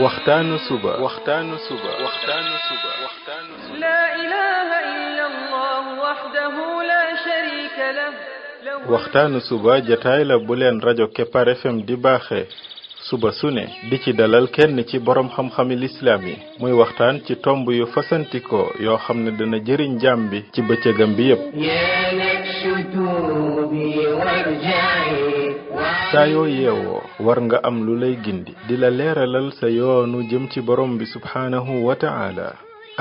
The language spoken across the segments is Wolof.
waxtaanu suba لا إله إلا الله وحده لا شريك له waxtaanu suba jataay la bu leen rajo Kepar FM di baaxee suba su ne di ci dalal kenn ci borom xam-xami lislaam yi muy waxtaan ci tomb yu fasantikoo yoo xam ne dana jëriñ jaam bi ci bëccëgam bi yépp saa yoo yeewoo war nga am lu lay gindi di la leeralal sa yoonu jëm ci borom bi subhaanahu wa ta'ala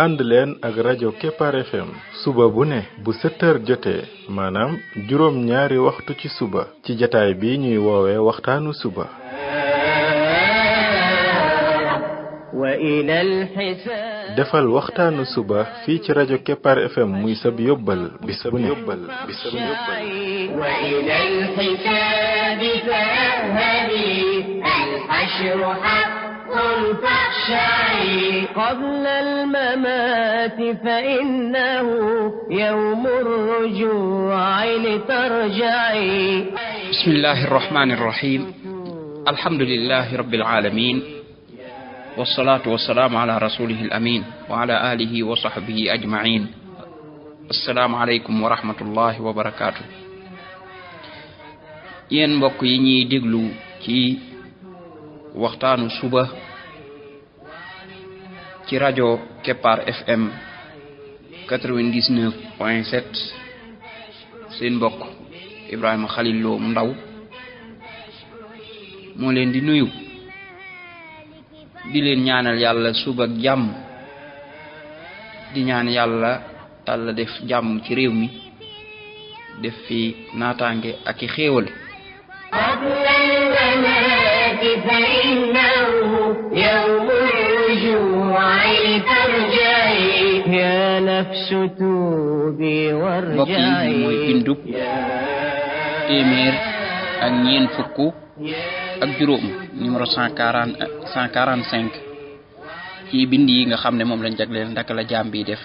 ànd leen ak rajo Kepar FM suba bu ne bu 7h jotee maanaam juróom ñaari waxtu ci suba ci jataay bi ñuy woowee waxtaanu suba defal waxtaanu suba fii ci rajo Kepar FM muy sab yóbbal bis bu ne قبل الممات فإنه يوم الرجوع لترجعي بسم الله الرحمن الرحيم الحمد لله رب العالمين والصلاة والسلام على رسوله الأمين وعلى آله وصحبه أجمعين السلام عليكم ورحمة الله وبركاته yéen mbokk yi ñuy déglu ci waxtaanu suba ci rajo Kepar FM 99.7 seen mbokk Ibrahima Khalil Lo mu ndaw moo leen di nuyu di leen ñaanal yàlla suba ak jàmm di ñaan yàlla Yàlla def jàmm ci réew mi def fi naataange ak i xéewal فإنه يوم الرجوع لترجعي يا نفس توبي وارجعي mooy bindub téeméer ak ñeent fukk ak juróom numéro 145 ci bind yi nga xam ne moom lañ jagleel ndaka la jaam bi def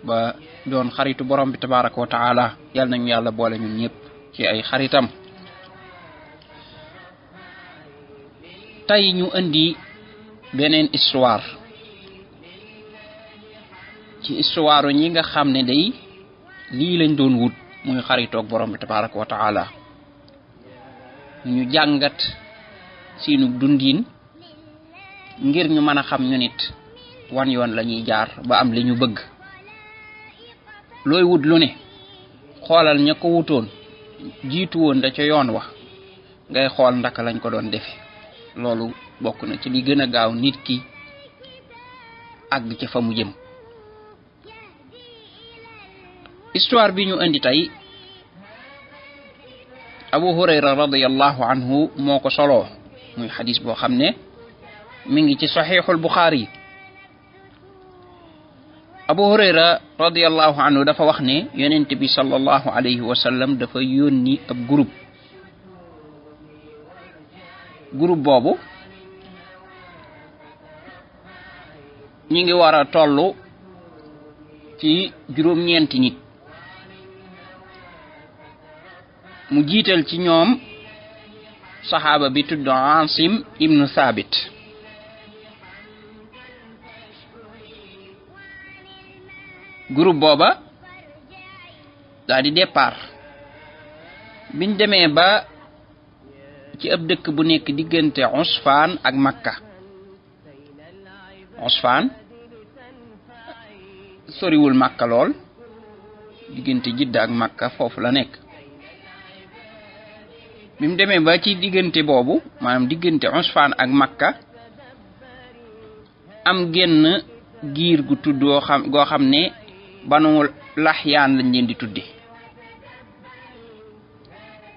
ba doon xaritu borom bi tabaraka wa taala yàlla nañu yàlla boole ñun ñëpp ci ay xaritam tey ñu indi beneen histoire ci histoire ñi nga xam ne day lii lañ doon wut muy xaritoog borom bi tabaraka wa taala ñu jàngat seenu dundin ngir ñu mën a xam ñu nit wan yoon la ñuy jaar ba am li ñu bëgg looy wut lu ne xoolal ña ko wutoon jiitu woon da ca yoon wa ngay xool ndaka lañ ko doon defe loolu bokk na ci li gën a gaaw nit ki àgg ca fa mu jëm histoire bi ñu indi tey Abu Hurayra radiyallahu anhu moo ko soloo muy xadis boo xam ne mi ngi ci saxiixul Buxaari Abu Hurayra radiyallahu anhu dafa wax ne yonent bi sallallahu alayhi wa sallam dafa yónni ab groupe boobu ñi ngi war a tollu ci juróom-ñeenti nit mu jiital ci ñoom saxaaba bi tudd Asim ibnu Thabit groupe booba daal di départ biñ demee ba ci ab dëkk bu nekk diggante Usfaan ak Makka Usfaan soriwul Makka lool diggante Jidda ak Makka foofu la nekk bi mu demee ba ci diggante boobu maanaam diggante Usfaan ak Makka am genn giir gu tudd goo xam ne Banu Lahyaan lañ leen di tudde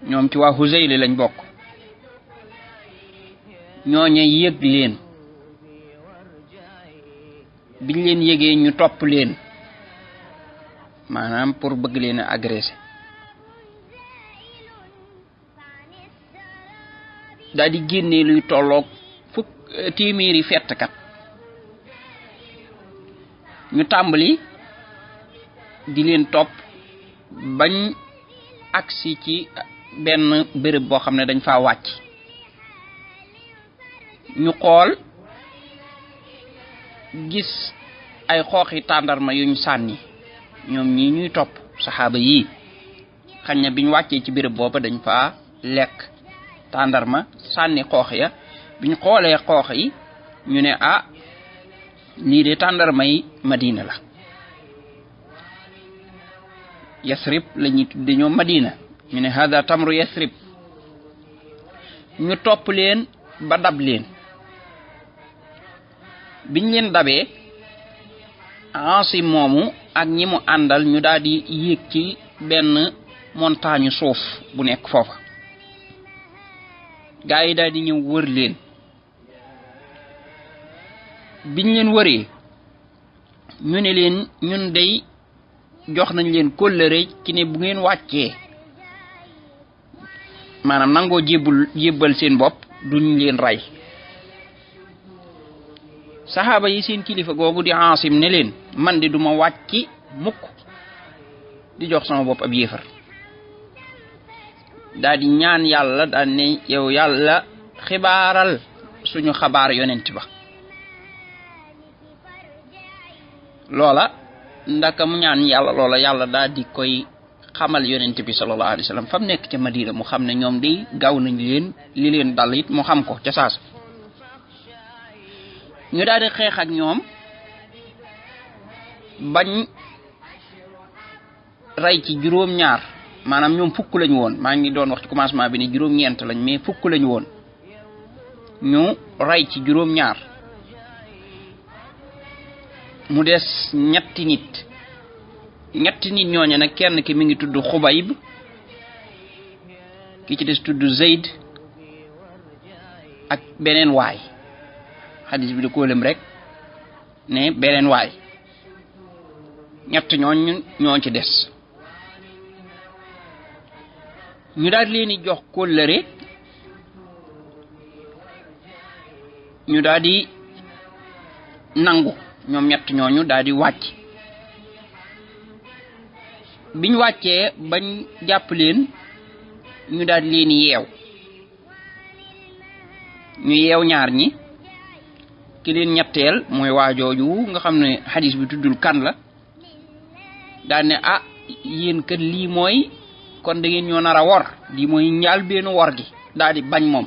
ñoom ci waa Huzayl lañ bokk ñooña yëg leen biñ leen yëgee ñu topp leen maanaam pour bëgg leen a agresser daal di génne luy tolloog téeméeri fettkat ñu tàmbali di leen topp bañ agsi ci benn béréb boo xam ne dañ faa wàcc ñu xool gis ay xooxi tàndarma yuñ sànni ñoom ñi ñuy topp saxaaba yi xañ na biñ wàccee ci béréb booba dañ fa lekk tàndarma sànni xoox ya biñ xoolee xoox yi ñu ne lii de tàndarma yi Madina la Yasrib la ñuy tudde ñoom Madina ñu ne hada tamru Yasrib ñu topp leen ba dab leen biñ leen dabee Asim moomu ak ñi mu àndal ñu daal di yéeg ci benn montagne suuf bu nekk foofa gaa yi daal di ñëw wër leen biñ leen wëree ñu ne leen ñun dey jox nañ leen kóllëre ci ne bu ngeen wàccee maanaam nangoo jébbal seen bopp duñ leen rey saxaaba yi seen kilifa googu di Asim ne leen man di duma wàcci mukk di jox sama bopp ab yéefar daal di ñaan yàlla daal ne yow yàlla xibaaral suñu xabaar yonent ba loola ndaka mu ñaan yàlla loola yàlla daal di koy xamal yonent bi sallallahu alayhi wasallam fam nekk ca Madina mu xam ne ñoom day gaaw nañ leen li leen dal it mu xam ko ca saas ñu daal di xeex ak ñoom bañ rey ci juróom-ñaar maanaam ñoom fukk lañu woon maa ngi doon wax ci commencement bi ne juróom-ñeent lañ mais fukk lañu woon ñu rey ci juróom-ñaar mu des ñetti nit ñooñu nag kenn ki mi ngi tudd Xubayb ki ci des tudd Zayd ak beneen waay xadis bi da koo lëm rek ne beneen waay ñett ñoo ci des ñu daal leen di jox kóllëre ñu daal di nangu ñoom ñett ñooñu daal di wàcc biñ wàccee bañ jàpp leen ñu daal leen yeew ñu yeew ñaar ñi ki leen ñetteel mooy waajooju nga xam ne xadis bi tuddul kan la daal ne yéen kat lii mooy kon da ngeen ñoo nar a wor lii mooy njaal beenu wor gi daal di bañ moom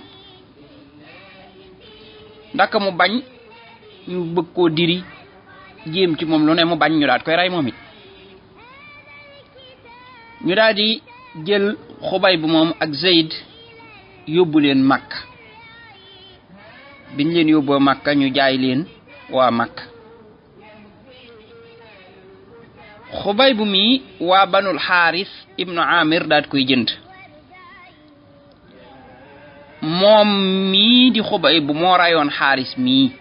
ndaka mu bañ ñu bëgg koo diri jéem ci moom lu ne mu bañ ñu daal koy rey moom it ñu daal di jël Xubayb bu moom ak Zayd yóbbu leen Makka biñ leen yóbboo Makka ñu jaay leen waa Makka Xubayb mi waa Banul Xaaris ibnu Amir daal koy jënd moom mii di Xubayb bu moo rayoon Xaaris mii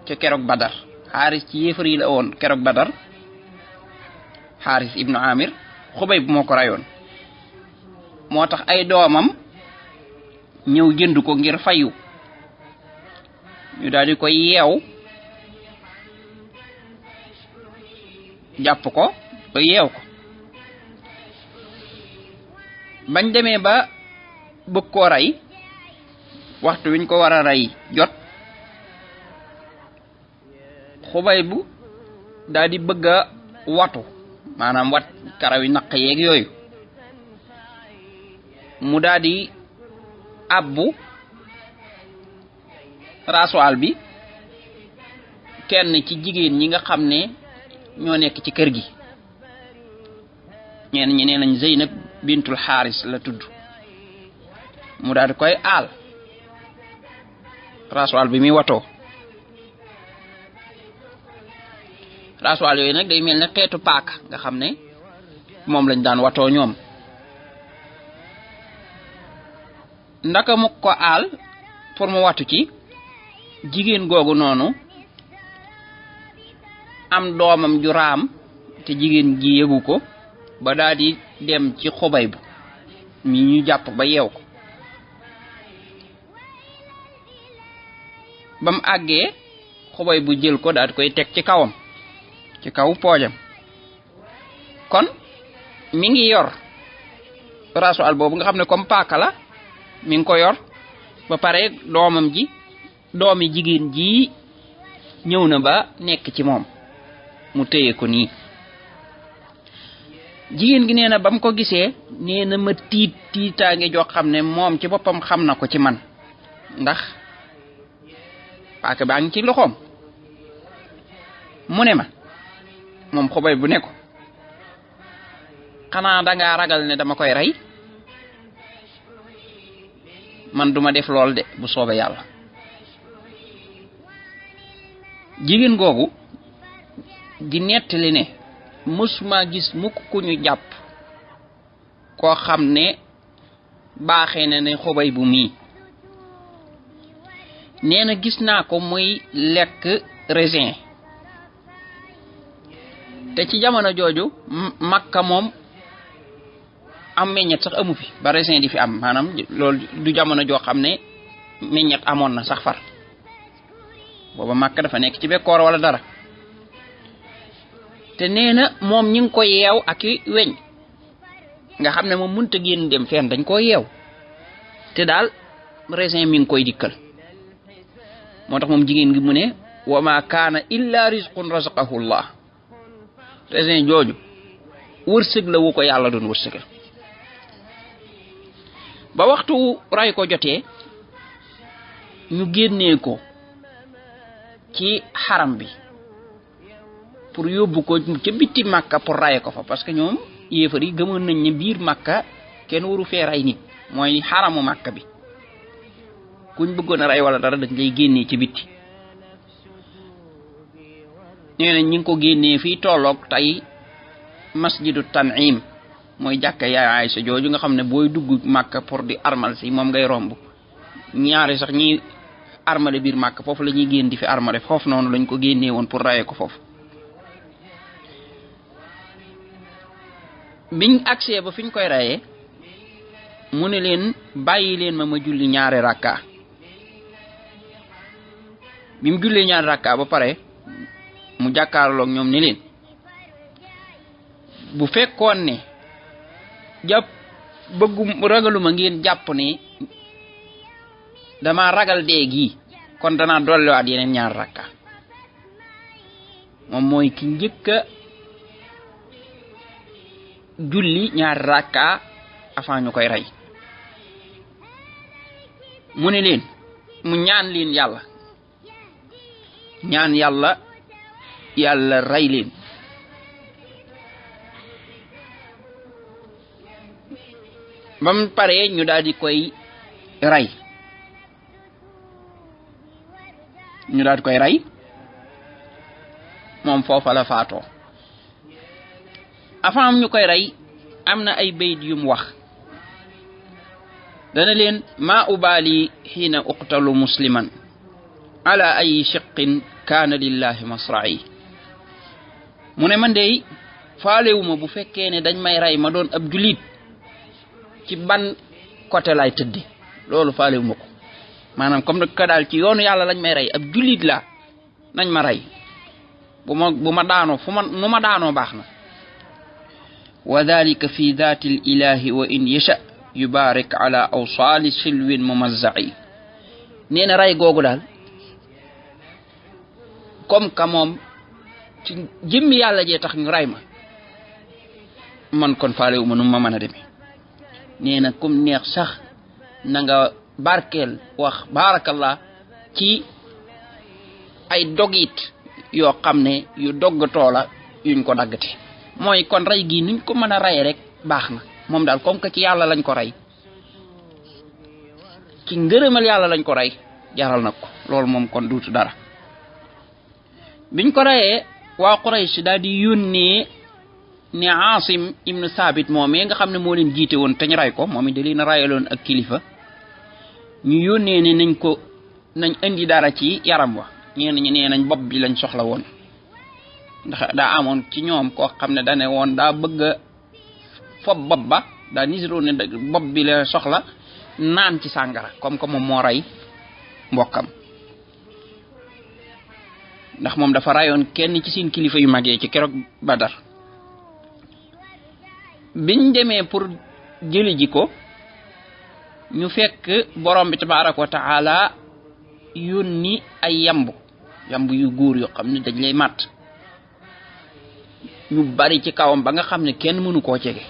ca keroog Badar Xaaris ci yéefar yi la woon keroog Badar Xaaris ibnu Amir Xubayb moo ko rayoon moo tax ay doomam ñëw jënd ko ngir fayu ñu daal di koy yeew jàpp ko ba yeew ko bañ demee ba bëgg koo rey waxtu wiñ ko war a rey jot Xubayb bu daal di bëgg a watu maanaam wat karaw yi naq yeeg yooyu mu daal di abbu rasoal bi kenn ci jigéen ñi nga xam ne ñoo nekk ci kër gi ñenn ñi nee nañ Zeynab bintul Xaaris la tudd mu daal di koy aal rasoal bi muy watoo rasoal yooyu nag day mel ne xeetu paaka nga xam ne moom lañ daan watoo ñoom ndaka mu ko aal pour mu watu ci jigéen googu noonu am doomam ju raam te jigéen ji yëgu ko ba daal di dem ci Xubayb mi ñu jàpp ba yeew ko bam àggee Xubayb bu jël ko daal di koy teg ci kawam ci kaw poojam kon mi ngi yor rasoal boobu nga xam ne comme paaka la mi ngi ko yor ba pare doomam ji doomi jigéen ji ñëw na ba nekk ci moom mu téye ko nii. jigéen gi nee na ba mu ko gisee nee na ma tiitaange joo xam ne moom ci boppam xam na ko ci man ndax paaka baa ngi ci loxoom. mu ne ma moom Xubayb bu ne ko xanaa dangaa ragal ne dama koy rey man duma def lool de bu soobee yàlla. jigéen googu di nettali ne mësuma gis mukk ku ñu jàpp koo xam ne baaxee na ne Xubayb bu mii. nee na gis naa ko muy lekk raisin te ci jamono jooju Makka moom am meññet sax amu fi ba raisin di fi am maanaam loolu du jamono joo xam ne meññet amoon na sax far booba Makka dafa nekk ci bekkoor wala dara. te nee na moom ñi ngi ko yeew ak i weñ nga xam ne moom mënta génn dem fenn dañ koo yeew te daal raisin mi ngi koy dikkal. moo tax moom jigéen gi mu ne wa ma kaana illa rizqun razaqahu llah raisin jooju wërsëg la wu ko yàlla doon wërsëgal. ba waxtu ray ko jotee ñu génnee ko ci xaram bi pour yóbbu ko ca bitti Makka pour raye ko fa parce que ñoom yéefar yi gëmoon nañ ne biir Makka kenn waru fee ray nit mooy xaramu Makka bi kuñ bëggoon a rey wala dara dañ lay génnee ci bitti. nee na ñi ngi ko génnee fii tolloog tey masjidu Tan'im mooy jàkka yaay Aysa jooju nga xam ne booy dugg Makka pour di armal si moom ngay romb ñaari sax ñi armale biir Makka foofu la ñuy génn di fi armale foofu noonu lañ ko génnee woon pour rayee ko foofu. biñ agsee ba fiñ koy rayee mu ne leen bàyyi leen ma julli ñaari rakka. bi mu jullee ñaari rakka ba pare mu jàkkaarloog ñoom ne leen bu fekkoon ne jàpp ragaluma ngeen jàpp ne dama ragal dee gi kon danaa dolliwaat yeneen ñaari rakka. moom mooy ki njëkk a julli ñaari rakka avant ñu koy rey. mu ne leen mu ñaan leen yàlla yàlla rey leen. ba mu paree ñu daal di koy rey moom foofa la faatoo. avant ñu koy rey am na ay bayt yum wax dana leen ma ubali xiina uqtalu musliman ala ay shiqqin kaana lillahi masra'i. mu ne man dey faalewuma bu fekkee ne dañ may rey ma doon ab julit ci ban côté lay tëddi loolu faalewuma ko maanaam comme que daal ci yoonu yàlla lañ may rey ab julit la nañ ma rey bu ma daanoo nu ma daanoo baax na. wa dhalika fi dhati al ilahi wa in yasha yubarik ala awsali silwin mumazza'i. nee na rey googu daal comme que moom ci jëmmi yàlla jee tax ñu rey ma man kon faalewuma nu ma mën a demee. nee na kum neex sax na nga barkeel wax barakallah ci ay dogit yoo xam ne yu doggatoo la yuñ ko daggate. mooy kon rey gii nuñ ko mën a rey rek baax na moom daal comme que ci yàlla lañ ko rey ci ngërëmal yàlla lañ ko rey jaral na ko loolu moom kon duutu dara. biñ ko reyee waa Quraysh daal di yónnee ne Asim ibn Sabit moomee nga xam ne moo leen jiite woon te ñu rey ko moom it da leen a reyaloon ak kilifa ñu yónnee ne nañ indi dara ci yaram wa ñeen ñi nee nañ bopp bi lañ soxla woon ndax daa amoon ci ñoom koo xam ne dane woon daa bëgg a fob bopp ba daa nisiroo ne bopp bi la soxla naan ci sàngara comme que moom moo rey mbokkam ndax moom dafa rayoon kenn ci seen kilifa yu magee ci keroog Badar. biñ demee pour jëli ji ko ñu fekk borom bi tabaaraka wa taala yónni ay yamb yamb yu góor yoo xam ne dañ lay màtt ñu bari ci kawam ba nga xam ne kenn mënu koo jege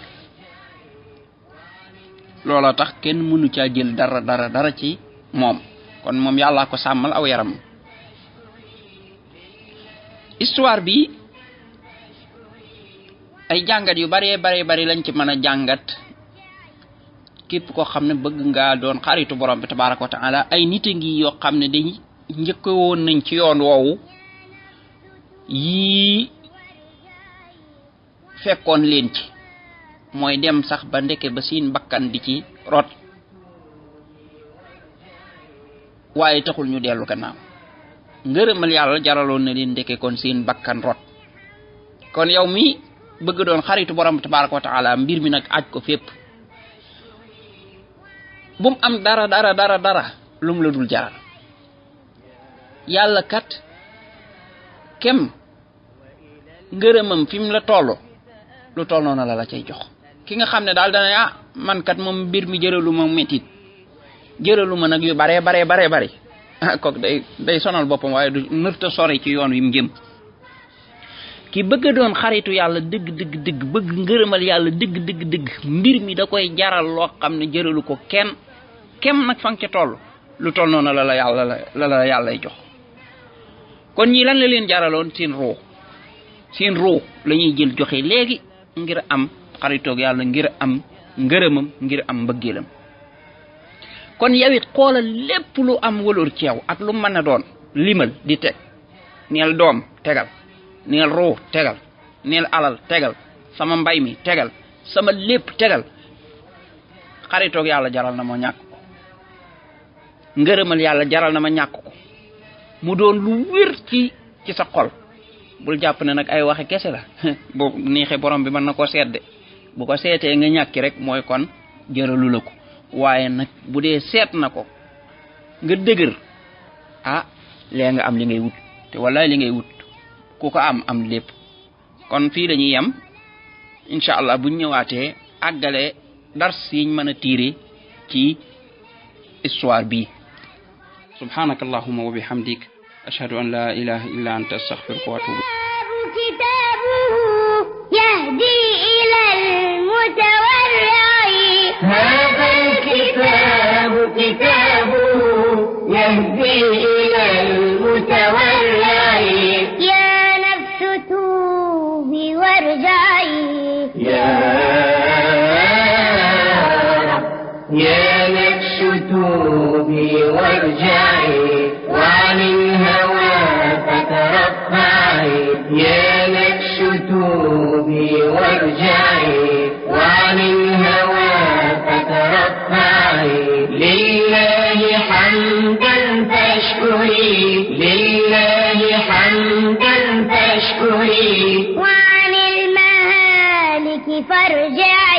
looloo tax kenn mënu caa jël dara ci moom kon moom yàllaa ko sàmmal aw yaram. histoire bi ay jàngat yu bari lañ ci mën a jàngat képp koo xam ne bëgg ngaa doon xaritu borom bi tabaaraka wa taala. ay nit a ngi yoo xam ne dañ njëkk woon nañ ci yoon woowu yii fekkoon leen ci mooy dem sax ba ndeke ba seen bakkan di ci rot waaye taxul ñu dellu gannaaw ngërëmal yàlla jaraloon na leen ndeke kon seen bakkan rot. kon yow mi bëgg doon xaritu borom tabaaraka wa taala mbir mi nag aj ko fépp bu mu am dara lum la dul jaral. yàlla kat kem ngërëmam fi mu la toll lu toll noonu la cay jox. ki nga xam ne daal dana man kat moom mbir mi jëraluma metit jëraluma nag yu bare kooku day sonal boppam waaye du nërta sori ci yoon wi mu jëm. ki bëgg doon xaritu yàlla dëgg bëgg ngërëmal yàlla dëgg mbir mi da koy jaral loo xam ne jëralu ko kenn kem nag fa nga ca toll lu toll noonu la yàllay jox. kon ñii lan la leen jaraloon seen ruu la ñuy jël joxe léegi ngir am xaritoog yàlla ngir am ngërëmam ngir am mbëggeelam. kon yawit xoolal lépp lu am wëlur ci yow ak lu mën a doon limal di teg neel doom tegal neel ruu tegal neel alal tegal sama mbay mi tegal sama lépp tegal xaritoog yàlla jaral na ma ñàkk ko ngërëmal yàlla jaral na ma ñàkk ko mu doon lu wér ci sa xol. bul jàpp ne nag ay waxe kese la boo neexee borom bi mën na koo seet de bu ko seetee nga ñàkki rek mooy kon jëralu la ko waaye nag bu dee seet na ko nga dëgër lee nga am li ngay wut te wallaay li ngay wut ku ko am lépp. kon fii lañuy yem incha allah buñ ñëwaatee àggale dars yiñ mën a tiire ci histoire bi. subhanaka allahumma wa bihamdik ashhadu an la ilaha illa anta astaghfiruka wa atubu. يهدي إلى المتورع هذا الكتاب كتابه يهدي إلى المتورع يا نفس توبي وارجعي يا نفس توبي وارجعي وعن الهوى فترفعي يا نفس توبي وارجعي وعن الهوى فترفعي لله حمدا فاشكري لله حمدا فاشكري وعن المهالك فارجعي